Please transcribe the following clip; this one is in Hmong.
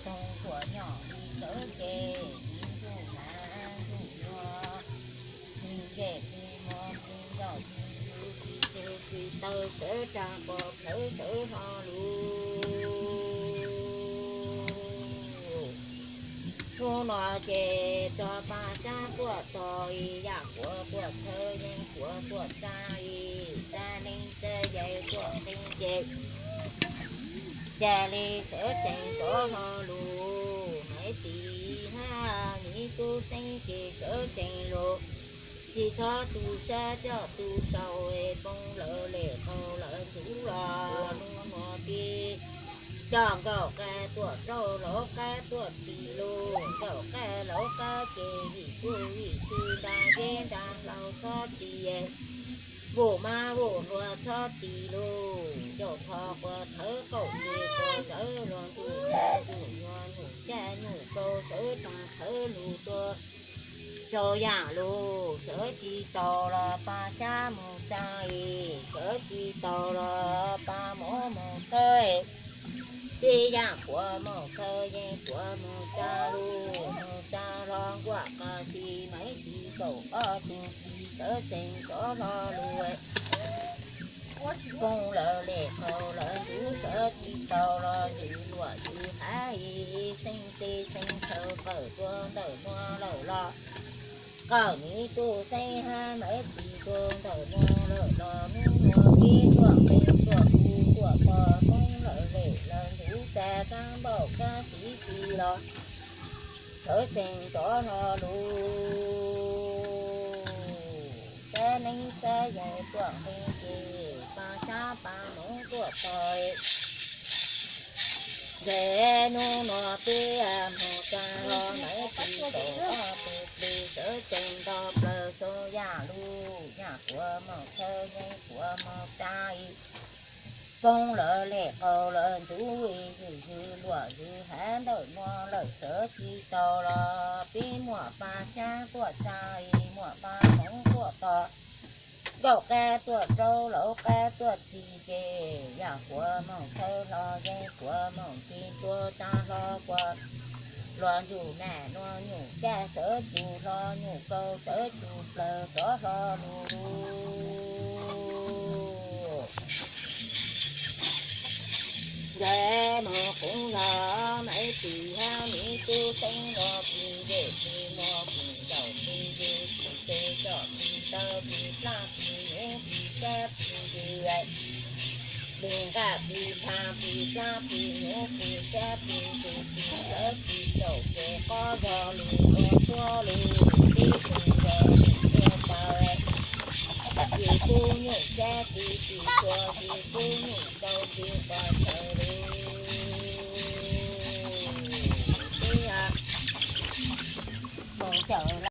Toog thuam nyom li sawv ces, ib ntuj hnav ntuj nua, tis ncej tis muag tis ncaum tis ywg tis tes tis taw sawv tsaa pov thawv sawv hlo lug. Hnub no ces tso Paj Sab tuaj tos, Yaj Kuav tuaj tshawb, Yeeb Kuav tuaj tsa, tsa neeb tsa yaig tuaj qee ces, ca le sawv tsees rov hlo lug. Maiv Tis hab miv tub seeb ces sawv tsees lug, tsi txhob tu sab coj tu sau, poob lawv lem qau lawv ntxuv los. Hnub no peb coj Nkaum Qab tuaj rau Lauv Qab tuaj tis lug. Nkaum Qab Lauv Qab ces vim kuj vim tsi nra zeb nra hlau txhob tis, vum mab vum nruas txhob tis lug. Ncauj tho quas thawv qaum ces quas zawv luag ntuj ntuj nyuag nyuj caj nyuj kau sawv tsees thawv lug tuaj sau yam lug. Sawv tsi taus los Paj Sab moog tsa es, sawv tsi taus los Paj Moov moog thawb es, peb Yaj Kuav moog thawb, Yeeb Kuav moog tsa lug. Moog tsa hlo nkuaj qas si, Maiv Tis kaum ob tug tis sawv tsees rov hlo lug. Poob lawv lem qau lawv ntxuv, sawv tsi taus los zwm luam zwm hav, xeeb teb xeeb chaw qawm tuaj ntawm nuav lawm los, qawm miv tub seeb hab Maiv Tis tuaj ntawm nuav lawm los, hnub nuav peb tuaj qee tuaj tu tuaj pog, poob lawv lem lawv ntxuv, tsa kaab npaum kaab siv tsi los sawv tsees rov hlo lug. Xab neeb xab yaig tuaj qee ces, Paj Sab Paj Moov tuaj tos. Ntawm nub nuav peb moog tsa hlo, Maiv Tis kaum ob tug plig sawv tsees nto plaws sau yam lug. Yaj Kuav moog thawb, Yeeb Kuav moog tsa, poob lawv lem qau lawv ntxuv, zwm zwm luam zwm hav ntawm nuav lawm, sawv tsi taus los peb muam Paj Sab tuaj tsa, muam Paj Moov tuaj tos. Nkaum Qab tuaj rau Lauv Qab tuaj tis ces, Yaj Kuav moog thawb hlo, Yeeb Kuav moog tis tuaj tsa hlo quas luag ntsum nam nuav nyuj caj sawv tsuj hlo, nyuj kau sawv tsuj plawg rov hlo lug. Nkawd moog qee los, Maiv Tis hab miv tub seeb los, plig ncej plig muag plig ncaum plig ywg plig teg coj plig taw plig plab plig nyuv plig sab plig ywg, plig nqaj plig npha plig plab plig nyuv plig sab plig ywg plig sawv plig caum plig qob zog lug ua tuab lug, peb tug zog lug ua taw, plig kub nyuj sab plig plig txhua plig kub